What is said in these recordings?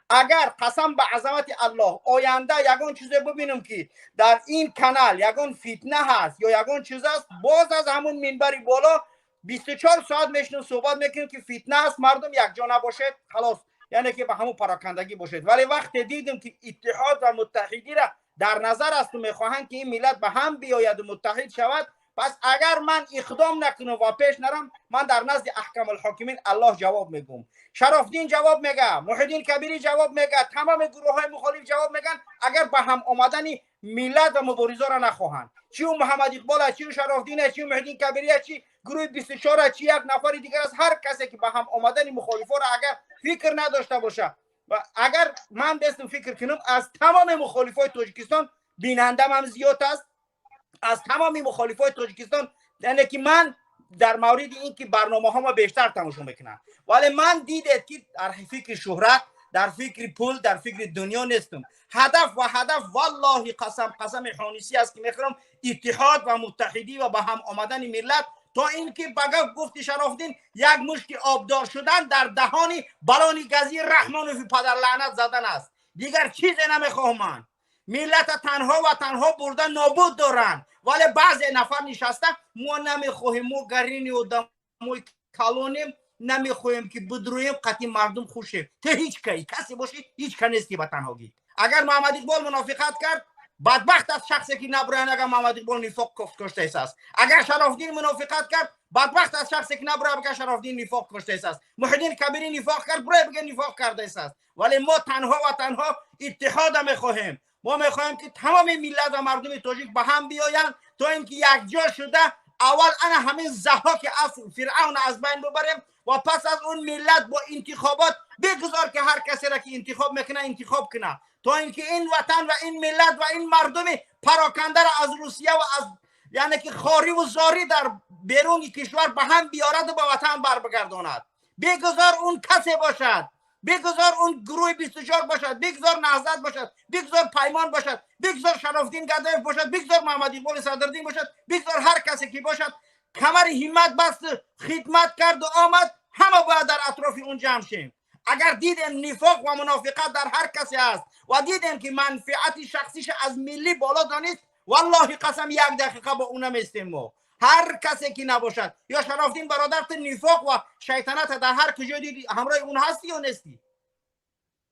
Агар, қасам ба азамати Аллоҳ, оянда ягон чизе бибинам, ки дар ин канал ягон фитна ҳаст ё ягон чиз аст, боз аз ҳамун минбари боло 24 соат мешинам, суҳбат мекунем, ки фитна аст, мардум, якҷо набошед, халос, яъне ки ба ҳамун парокандагӣ бошед. Вале вақте дидем, ки иттиҳод ва муттаҳидиро дар назар асту мехоҳанд, ки ин миллат ба ҳам биёяду муттаҳид шавад, пас агар ман иқдом накунам ва пеш нарам, ман дар назди аҳкамулҳокимин Аллоҳ ҷавоб мегӯм. Шарофдин ҷавоб мега, Муҳиддин Кабирӣ ҷавоб мега, тамоми гурӯҳҳои мухолиф ҷавоб меган, агар ба ҳам омадани миллат ва муборизаро нахоҳанд. Чи ӯ Муҳаммад Иқбол, чи ӯ Шарофдин, чи ӯ Муҳиддин Кабирӣ, чи гурӯҳи 24, чи як нафари дигар аст, ҳар касе ки ба ҳам омадани мухолифоро агар фикр надошта боша. Ва агар ман бестам фикр кунам, аз тамоми мухолифои Тоҷикистон бинандам ҳам зиёд аст, аз тамоми мухолифои Тоҷикистон, яъне ки ман дар мавриди ин ки барномаҳо ма бештар тамошо мекунам. Вале ман, дидед, ки дар фикри шӯҳрат, дар фикри пул, дар фикри дунё нестам. Ҳадаф ва ҳадаф, валлоҳи қасам, қасами ҳонисӣ аст, ки мехӯрам, иттиҳод ва муттаҳидӣ ва ба ҳам омадани миллат, то ин ки ба гап гуфти Шарофдин, як мушки обдор шудан дар даҳони балони газии Раҳмонови падарлаънат задан аст. Дигар чизе намехоҳам ман. Миллата танҳо ва танҳо бурда нобуд доранд, вале баъзе нафар нишаста: «Мо намехоҳем, мо гарини одамои калонем, намехоҳем, ки бидурӯем, қатъи мардум хушем». Ту ҳеҷ каи касе бошӣ, ҳеҷ ка нести ба танҳогӣ. Агар Муҳаммад Иқбол мунофиқат кард, бадбахт аст шахсе ки набуроян, агар Муҳаммад Иқбол нифоқ коштаист. Агар Шарофдин мунофиқат кард, бадбахт аст шахсе ки набуроя, бигӯяд, Шарофдин нифоқ коштаист. Муҳиддин Кабирӣ нифоқ кард, буроя, бигӯяд, нифоқ кардааст. Вале мо танҳо ва танҳо иттиҳода мехоҳем. Мо мехоҳем, ки тамоми миллат ва мардуми тоҷик ба ҳам биёянд, то ин ки якҷо шуда аввал ана ҳамин Заҳҳоки аср, Фиръавн, аз байн бибарем ва пас аз он миллат бо интихобот бигузор, ки ҳар касеро ки интихоб мекуна, интихоб куна, то ин ки ин ватан ва ин миллат ва ин мардуми парокандаро аз Русия ва аз, яъне ки, хориву зорӣ дар беруни кишвар ба ҳам биёраду ба ватан барбигардонад. Бигузор он касе бошад, бигузор он гурӯҳи 24 бошад, бигузор Наҳзат бошад, бигузор Паймон бошад, бигузор Шарофдин Гадоев бошад, бигузор Муҳаммад Иқболи Садриддин бошад, бигузор ҳар касе ки бошад, камари ҳиммат баст, хидмат карду омад, ҳама бояд дар атрофи он ҷамъ шем. Агар дидем, нифоқ ва мунофиқат дар ҳар касе аст ва дидем, ки манфиати шахсиша аз миллӣ боло донист, валлоҳи қасам, як дақиқа бо ӯ наместем мо, ҳар касе ки набошад. Ё Шарофдин бародар, ту нифоқ ва шайтаната дар ҳар куҷо диди, ҳамроҳи он ҳастӣ ё нестӣ?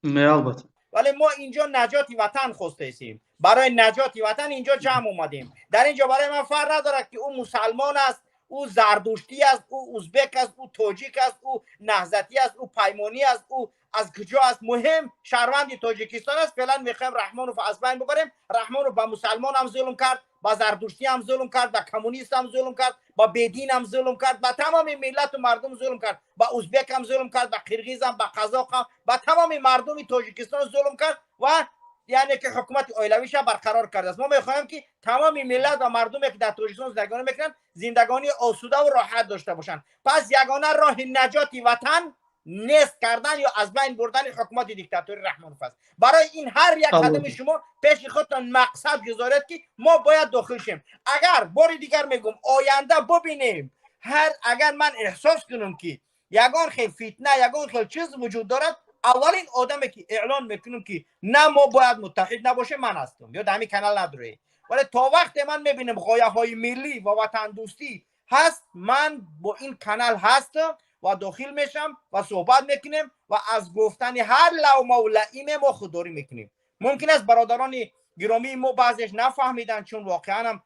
Не, албатта. Вале мо инҷо наҷоти ватан хостаистем, барои наҷоти ватан инҷо ҷамъ омадем. Дар инҷо барои ман фарқ надорад, ки ӯ мусалмон аст, ӯ зардуштӣ аст, ӯ узбек аст, ӯ тоҷик аст, ӯ наҳзатӣ аст, ӯ паймонӣ аст, ӯ аз куҷо аст. Муҳим шаҳрванди Тоҷикистон аст. Феълан мехоҳем Раҳмонов аз байн бибарем. Раҳмонов ба мусалмон ҳам зулм кард, ба зардуштӣ ҳам зулм кард, ба коммунист ҳам зулм кард, ба бедин ҳам зулм кард, ба тамоми миллату мардум зулм кард, ба узбек ҳам зулм кард, ба қирғиз ҳам, ба қазоқ ҳам, ба тамоми мардуми Тоҷикистон зулм кард ва, яъне ки, ҳукумати оилавиша барқарор кардааст. Мо мехоҳем, ки тамоми миллат ва мардуме, ки дар Тоҷикистон зиндагонӣ мекунанд, зиндагонии осудаву роҳат дошта бошанд. Пас ягона роҳи наҷоти ватан нест кардан ё аз байн бурдани ҳукумати диктатори Раҳмонов аст. Барои ин ҳар як қадами шумо пеши худтон мақсад гузоред, ки мо бояд дохил шем. Агар, бори дигар мегӯм, оянда бубинем, ҳар агар ман эҳсос кунам, ки ягон хел фитна, ягон хел чиз вуҷуд дорад, аввалин одаме ки эълон мекунам, ки на, мо бояд муттаҳид набошем, ман ҳастам ё дар ҳамин канал надорем. Вале то вақте ман мебинам, ғояҳои миллӣ ва ватандӯстӣ ҳаст, ман бо ин канал ҳастам ва дохил мешам ва суҳбат мекунем ва аз гуфтани ҳар лавмаву лаиме мо худдорӣ мекунем. Мумкин аст, бародарони гиромии мо баъзеш нафаҳмиданд, чун воқеан ҳам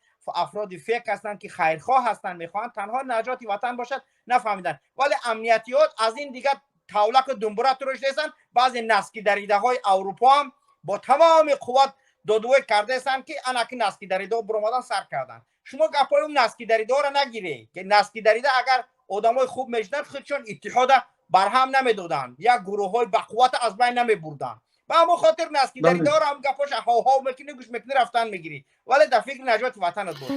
афроди фек ҳастанд, ки хайрхоҳ ҳастанд, мехоҳанд танҳо наҷоти ватан бошад, нафаҳмиданд. Вале амниятиёт аз ин дигар тавлаку думбура туроштаистанд. Баъзе наски даридаҳои Аврупо ҳам бо тамоми қувват додувой кардаистанд, ки анаки наски даридаҳо буромадан сар карданд. Шумо гапҳои он наски даридаҳоро нагиред, ки наски дарида агар одамои хуб мешуданд, худшон иттиҳода барҳам намедоданд, як гурӯҳҳои бақуввата аз байн намебурданд. Ба ҳамон хотир наски даридаҳоро ҳам гапҳоша ҳов-ҳов мекунӣ, гӯш мекунӣ, рафтан мегирӣ, вале дар фикри наҷоти ватанат бош.